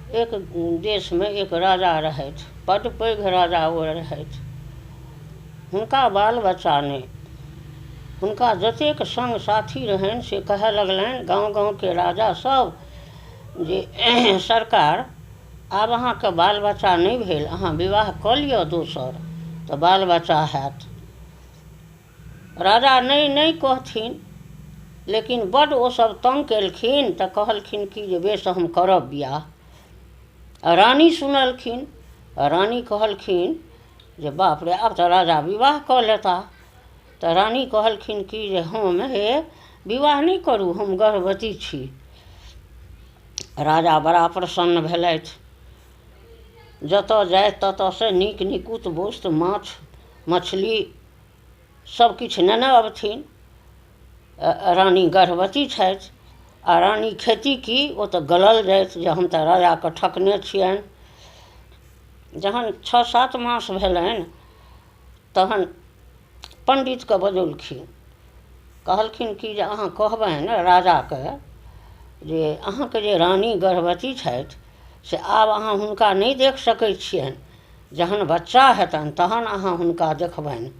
एक देशमे एक राजा रहथि, बड्ड पैघ राजा ओ रहथि। हुनका बाल बच्चा नहि। हुनका जतेक सङ्ग साथी रहनि से कहय लगलनि गाँव गाँवके राजा सब जे सरकार आब अहाँके बाल बच्चा नहि भेल, अहाँ विवाह कऽ लिअ दोसर तऽ बाल बच्चा हैत। राजा नहि नहि कहथिन, लेकिन बड्ड ओसभ तङ्ग केलखिन तऽ कहलखिन कि जे बेस हम करब बियाह। रानी सुनलखिन, रानी कहलखिन जे बाप रे आब तऽ राजा विवाह कऽ लेता। तऽ रानी कहलखिन कि जे हम हे विवाह नहि करू, हम गर्भवती छी। राजा बड़ा प्रसन्न भेलथि। जतऽ जाथि ततऽसँ नीक निकुत वस्तु माछ मछली सब किछु नेने अबथिन। रानी गर्भवती छथि आ रानी खेती की ओ तऽ गलल जाथि जे हम तऽ राजाके ठकने छियनि। जहन 6-7 मास भेलनि तहन पण्डितके बजौलखिन। कहलखिन कि जे अहाँ कहबनि राजाके जे अहाँके जे रानी गर्भवती छथि से आब अहाँ हुनका नहि देख सकै छियनि, जहन बच्चा हेतनि तहन अहाँ हुनका देखबनि,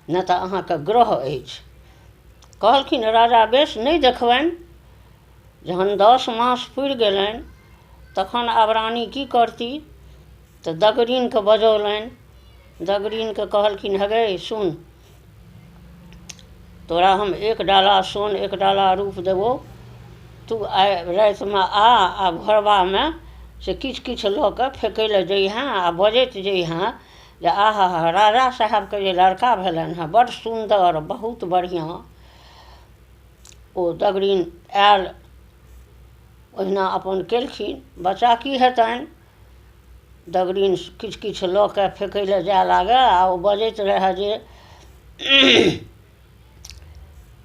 नहि तऽ अहाँके ग्रह अछि। कहलखिन राजा बेस नहि देखबनि। जहन 10 मास पुरि गेलनि तखन आब रानी की करती तऽ दगरीनके बजौलनि। दगरीनके कहलखिन हे गै सुन, तोरा हम 1 डाला सोन 1 डाला रूप देबौ, तू आइ रातिमे आ आ घरबामे से किछु किछु लऽ कऽ फेकै लए जइहेँ आ बजैत जइहेँ जे आहा हा राजा साहेबके जे लड़का भेलनि हेँ बड्ड सुन्दर बहुत बढ़िआँ। ओ दगरीन आयल, ओहिना अपन केलखिन। बच्चा की हेतनि, दगरीन किछु किछु लऽ कऽ फेकै लए जाय लागए आ ओ बजैत रहए जे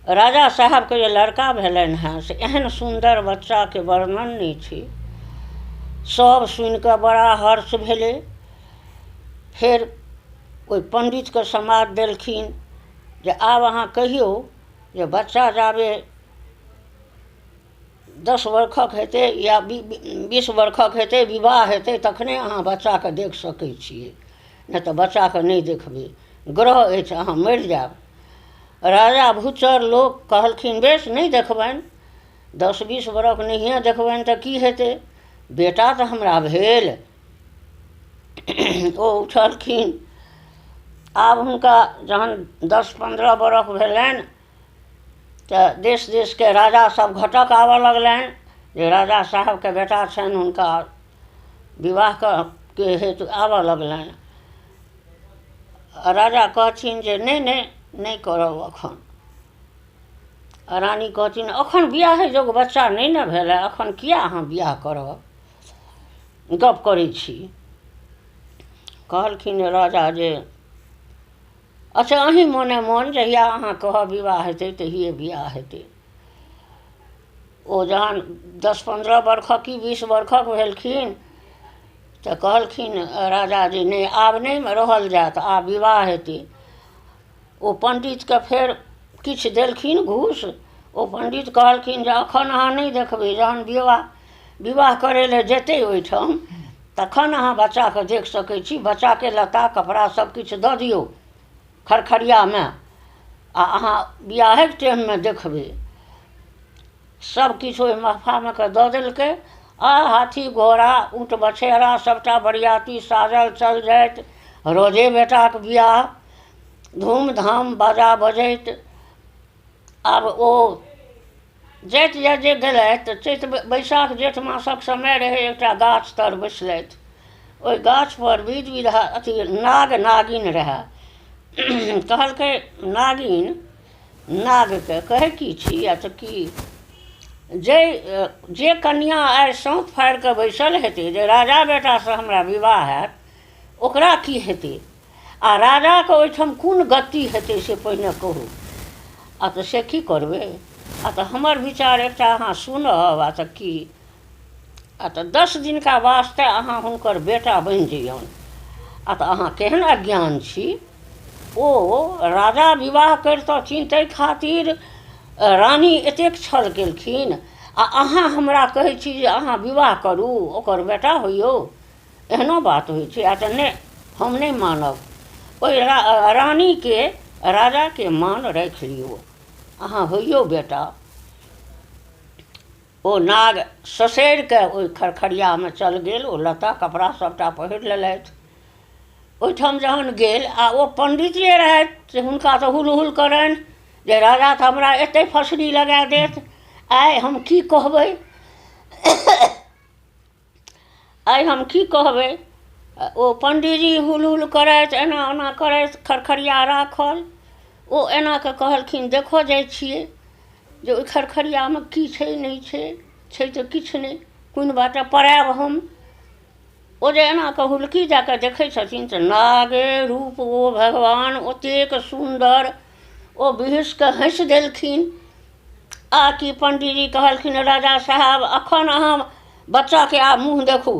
राजा साहेबके जे लड़का भेलनि हेँ से एहन सुन्दर बच्चाके वर्णन नहि छै। सब सुनिकऽ बड़ा हर्ष भेलै। फेर ओहि पण्डितके समाद देलखिन जे आब अहाँ कहियौ जे बच्चा जाबे 10 बरखक हेतै या 20 बरखक हेतै, विवाह हेतै तखने अहाँ बच्चाके देख सकै छियै, नहि तऽ बच्चाके नहि देखबै, ग्रह अछि अहाँ मरि जायब। राजा भूचर लोक कहलखिन बेस नहि देखबनि, 10-20 बरख नहिए देखबनि तऽ की हेतै, बेटा तऽ हमरा भेल। ओ उठलखिन। आब हुनका जहन 10-15 बरख भेलनि तऽ देश देशके राजा सब घटक आबऽ लगलनि जे राजा साहबके बेटा छनि, हुनका विवाहके हेतु आबऽ लगलनि। राजा कहथिन जे नहि नहि नहि करब अखन। रानी कहथिन अखन बियाहे जोग बच्चा नहि ने भेलै, अखन किया अहाँ बियाह करब, गप करै छी। कहलखिन राजा जे अच्छा अहीं मोने मोन जहिया अहाँ कहब विवाह हेतै तहिये बियाह हेतै। ओ जहन 10-15 बरखक कि 20 बरखक भेलखिन तऽ कहलखिन राजा जे नहि आब नहि रहल जायत, आब विवाह हेतै। ओ पण्डितके फेर किछु देलखिन घूस। ओ पण्डित कहलखिन जे अखन अहाँ नहि देखबै, जहन विवाह करै लए जेतै ओहिठाम तखन अहाँ बच्चाके देख सकै छी। बच्चाके लत्ता कपड़ा सब किछु दऽ दियौ खरखरियामे आ अहाँ बियाहक टाइममे देखबै। सब किछु ओहि महफामे के दऽ देलकै। आ हाथी घोड़ा ऊँट बछेरा सबटा बरियाती साजल चल जाइत, रोजे बेटाके बियाह धूमधाम बाजा बजैत। आब ओ जाइत जाइत जे गेलथि तऽ चैत बैसाख जेठ मासक समय रहै, एकटा गाछ तर बैसलथि। ओहि गाछपर विध विधा अथी नाग नागिन रहए। कहलकै नागिन नागके कहै की छी आ तऽ की जे कन्या आइ सौंत फाड़ि कऽ बैसल हेतै जे राजा बेटासँ हमरा विवाह हैत ओकरा की हेतै आ राजाके ओहिठाम कोन गति हेतै से पहिने कहू। आ तऽ से की करबै, आ तऽ हमर विचार एकटा अहाँ सुनब आ तऽ की, आ तऽ 10 दिनका वास्ते अहाँ हुनकर बेटा बनि जइयौन। आ तऽ अहाँ केहन अज्ञान छी, ओ राजा विवाह करितथिन ताहि खातिर रानी एतेक छल केलखिन आ अहाँ हमरा कहै छी जे अहाँ विवाह करू, ओकर बेटा होइयौ, एहनो बात होइ छै? आ तऽ नहि, हम नहि मानब। ओहि रानीके राजाके मान राखि लियौ, अहाँ होइयौ बेटा। ओ नाग ससरि कऽ ओहि खरखरियामे चल गेल। ओ लत्ता कपड़ा सभटा पहिर लेलथि। ओहिठाम जहन गेल आ ओ पंडित जे रहथि से हुनका तऽ हुल हुल करनि जे राजा तऽ हमरा एतै फसरी लगा देत, आइ हम की कहबै, आइ हम की कहबै। ओ पंडीजी हुल हुल करैत एना ओना करैत खरखरिया राखल। ओ एना कऽ कहलखिन, देखऽ जाइ छियै जे ओहि खरखरियामे की छै नहि छै, छै तऽ किछु नहि, कोन बाटे पड़ायब हम। ओ जे एना कऽ हुलकी दए कऽ देखै छथिन तऽ नागे रूप ओ भगवान ओतेक सुन्दर। ओ बिहुँसि कऽ हँसि देलखिन। आ कि पंडीजी कहलखिन, राजा साहब अखन अहाँ बच्चाके आब मुँह देखू,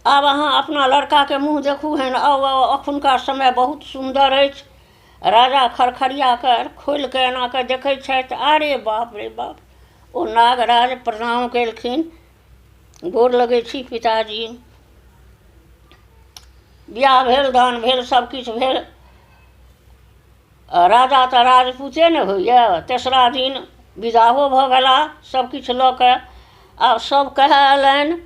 आब अहाँ अपना लड़काके मुँह देखू हन, आउ आउ, अखुनका समय बहुत सुन्दर अछि। राजा खरखरियाके खोलि कऽ एना कऽ देखै छथि, अरे बाप रे बाप। ओ नागराज प्रणाम केलखिन, गोर लगै छी पिताजी। बियाह भेल, दान भेल, सबकिछु भेल। राजा तऽ राजपूते ने होइए। तेसरा दिन विदाहो भऽ गेला सबकिछु लऽ कऽ। आब सब कहै अयलनि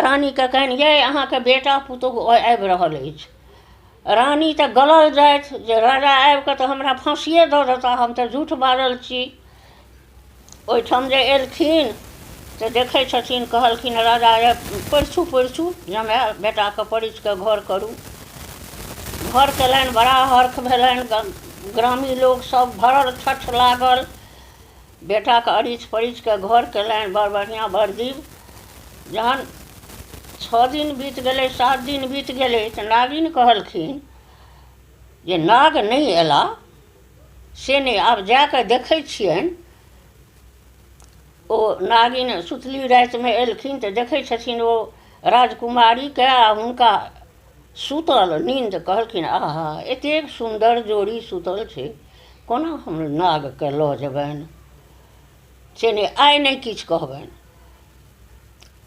रानीके, कहनि यै अहाँके बेटा पुतोहु आबि रहल अछि। रानी तऽ गलल जाथि जे राजा आबि कऽ तऽ हमरा फाँसिए दऽ देता, हम तऽ झूठ बाजल छी। ओहिठाम जे एलखिन तऽ देखै छथिन, कहलखिन राजा परिछू परिछू जमाए बेटाके परिछ कऽ घर करू। घर केलनि, बड़ा हर्ख भेलनि, ग्रामीण लोक सब भरल छठ लागल। बेटाके अरिछ परिछ कऽ घर केलनि, बड़ बढ़िआँ बड़ दीव। जहन 6 दिन बीत गेलै, 7 दिन बीत गेलै, तऽ नागिन कहलखिन जे नाग नहि अयला से नहि, आब जा कऽ देखै छियनि। ओ नागिन सुतली रातिमे एलखिन तऽ देखै छथिन ओ राजकुमारीके आ हुनका सुतल नीन्द। कहलखिन आहा, एतेक सुन्दर जोड़ी सुतल छै, कोना हम नागके लऽ जेबनि, से नहि आइ नहि किछु कहबनि।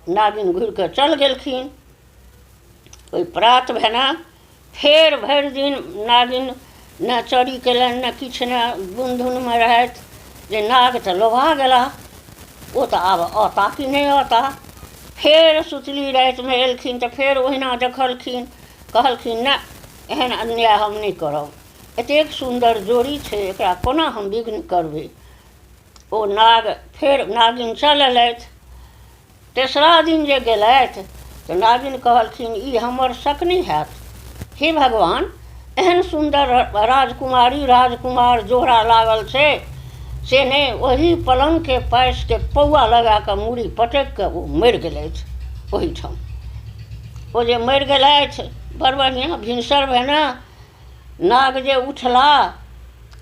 नागिन घुरि कऽ चल गेलखिन। ओहि प्रात भेना फेर भरि दिन नागिन ने चरी केलनि ने किछु ने, गुन धुनमे रहथि जे नाग तऽ लोभा गेला, ओ तऽ आब औता कि नहि औता। फेर सुतली रातिमे एलखिन तऽ फेर ओहिना देखलखिन। कहलखिन नहि, एहन अन्याय हम नहि करब, एतेक सुन्दर जोड़ी छै, एकरा कोना हम विघ्न करबै। ओ नाग फेर नागिन चल अयलथि। तेसरा दिन जे गेलथि तऽ नागिन कहलखिन ई हमर शक नहि हैत, हे भगवान, एहन सुन्दर राजकुमारी राजकुमार जोड़ा लागल छै, से नहि ओही पलङ्गके पासिके पौआ लगा कऽ मूड़ी पटकि कऽ ओ मरि गेलथि ओहिठाम। ओ जे मरि गेलथि, बड़ बढ़िआँ भिनसर भेने नाग जे उठला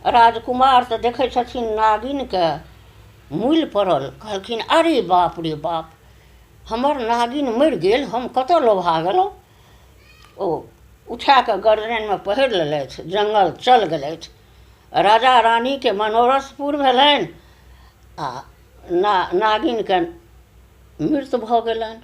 राजकुमार तऽ देखै छथिन नागिनके मुइल पड़ल। कहलखिन अरे बाप रे बाप, हमर नागिन मरि गेल, हम कतऽ लोभा गेलहुँ। ओ उठा कऽ गर्दनमे पहिर लेलथि, जङ्गल चल गेलथि। राजा रानीके मनोरथ पूर भेलनि आ नागिनके मृत्यु भऽ गेलनि।